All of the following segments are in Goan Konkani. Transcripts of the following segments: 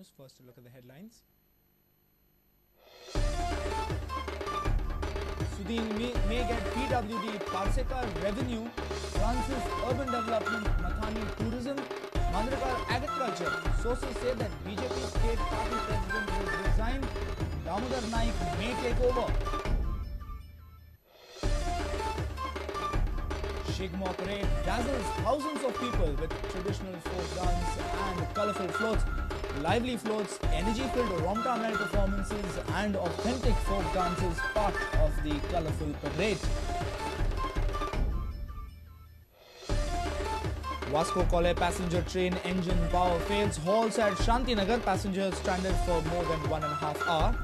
News. First, a look at the headlines. Sudin may get PWD, Parsekar Revenue, Francis Urban Development, Mathani Tourism, Mandrekar Agriculture. Sources say that BJP State Party President will resign. Damodar Naik may take over. Shigmo parade dazzles thousands of people with traditional folk dance and colorful floats. Lively floats, energy-filled Romta Mel performances and authentic folk dances part of the colorful parade. Vasco Kole passenger train engine power fails, halts at Shantinagar, passengers stranded for more than 1.5 hours.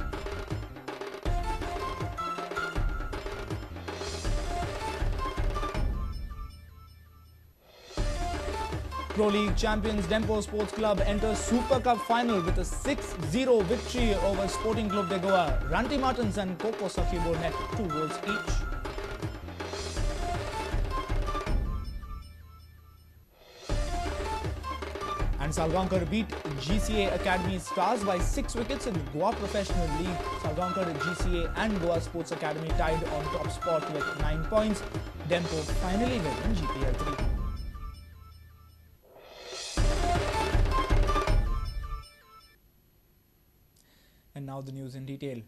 Pro League champions Dempo Sports Club enters Super Cup final with a 6-0 victory over Sporting Club de Goa. Ranti Martins and Coco Sakibo net 2 goals each. And Salgaonkar beat GCA Academy Stars by 6 wickets in Goa Professional League. Salgaonkar, GCA and Goa Sports Academy tied on top spot with 9 points. Dempo finally win in GPL 3. And now the news in detail.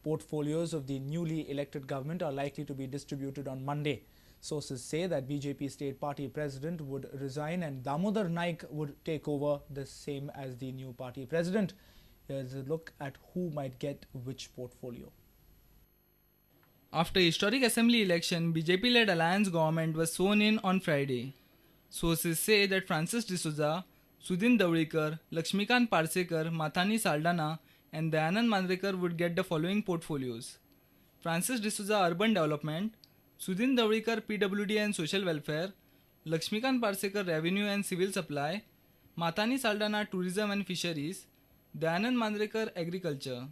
Portfolios of the newly elected government are likely to be distributed on Monday. Sources say that BJP state party president would resign and Damodar Naik would take over the same as the new party president. Here's a look at who might get which portfolio. After historic assembly election, BJP-led alliance government was sworn in on Friday. Sources say that Francis D'Souza, Sudin Dhavalikar, Lakshmikant Parsekar, Mathani Saldanha and Dayanand Mandrekar would get the following portfolios: Francis D'Souza Urban Development, Sudin Dhavalikar PWD and Social Welfare, Lakshmikant Parsekar Revenue and Civil Supply, Mathani Saldanha Tourism and Fisheries, Dayanand Mandrekar Agriculture.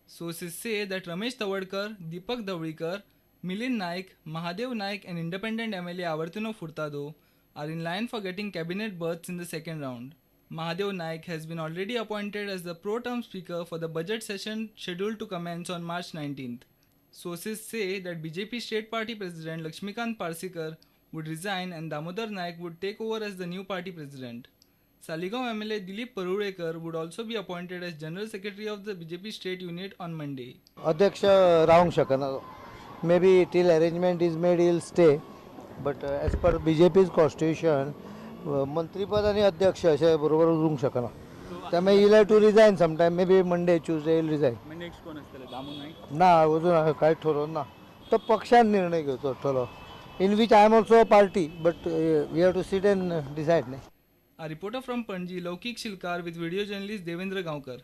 Sources say that Ramesh Tawadkar, Deepak Dhavalikar, Milind Naik, Mahadev Naik and independent MLA Avertino Furtado are in line for getting cabinet berths in the second round. Mahadev Naik has been already appointed as the pro-term speaker for the budget session scheduled to commence on March 19th. Sources say that BJP State Party President Lakshmikant Parsekar would resign and Damodar Naik would take over as the new party president. Saligao MLA Dilip Parulekar would also be appointed as General Secretary of the BJP State Unit on Monday. अध्यक्ष रावंक शकना, maybe till arrangement is made he'll stay, but as per BJP's constitution, मंत्रीपद आणि अध्यक्ष अशे बरोबर उरूंक शकना. त्यामुळे he'll have to resign sometime, maybe Monday, Tuesday he'll resign. Next कोण आसतले? दामू नाईक? ना, अजून काय ठरोवन ना, तो पक्षान निर्णय घेवचो पडटलो, in which I am also a party, but we have to sit and decide. न्ही. A reporter from Panaji, Laukik Shilkar with video journalist Devendra Gaonkar.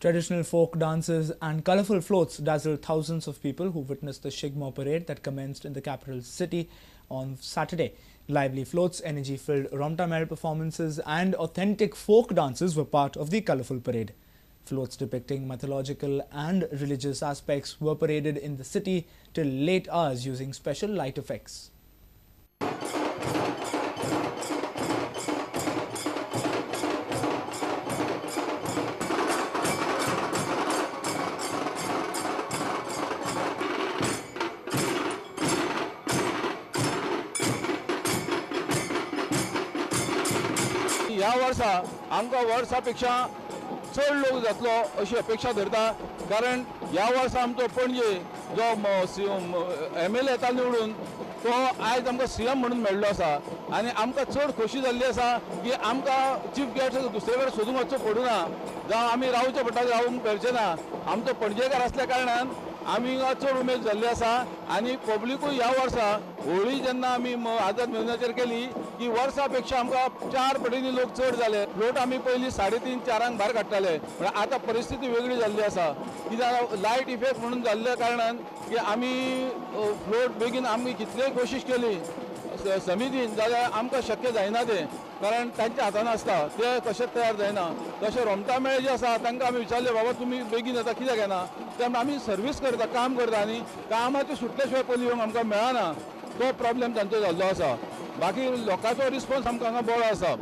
Traditional folk dances and colorful floats dazzled thousands of people who witnessed the Shigmo parade that commenced in the capital city on Saturday. Lively floats, energy-filled Romta Mel performances and authentic folk dances were part of the colorful parade. Floats depicting mythological and religious aspects were paraded in the city till late hours using special light effects. ह्या वर्सा आमकां वर्सा पेक्षा चड लोक जातलो अशी अपेक्षा धरता, कारण ह्या वर्सा आमचो पणजे जो एम एल ए येता निवडून तो आयज आमकां सी एम म्हणून मेळ्ळो आसा आनी आमकां चड खोशी जाल्ली आसा की आमकां चीफ गेस्ट दुसरे कडेन सोदूंक वचचो पडूना, जावं आमी रावचें पडटा रावूंक मेळचें ना. आमचो पणजेकार आसल्या कारणान आमी चड उमेद जाल्ली आसा आनी पब्लिकूय ह्या वर्सा होळी जेन्ना आमी आझाद मैदानाचेर केली की वर्सा पेक्षा आमकां 4 पटींनी लोक चड जाले. फ्लोट आमी पयलीं 3:30 4 भायर काडटाले, पण आतां परिस्थिती वेगळी जाल्ली आसा. कित्याक लायट इफेक्ट म्हणून जाल्ल्या कारणान की आमी फ्लोट बेगीन आमी कितलेय कोशिश केली समितीन जाल्यार आमकां शक्य जायना तें, कारण तांच्या हातान आसता ते कशेंच तयार जायना. तशें रोमटा मेळ जे आसा तांकां आमी विचारलें, बाबा तुमी बेगीन येता कित्याक येना? ते आमी सर्वीस करता, काम करता आनी कामाचें सुटले शिवाय पयलीं येवंक आमकां मेळना, तो प्रॉब्लेम तांचो जाल्लो आसा. बाकी लोकांचो रिस्पॉन्स आमकां हांगा बरो आसा.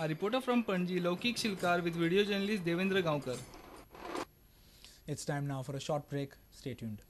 A reporter from Panaji, Laukik Shilkar with video journalist Devendra Gaonkar. It's time now for a short break. Stay tuned.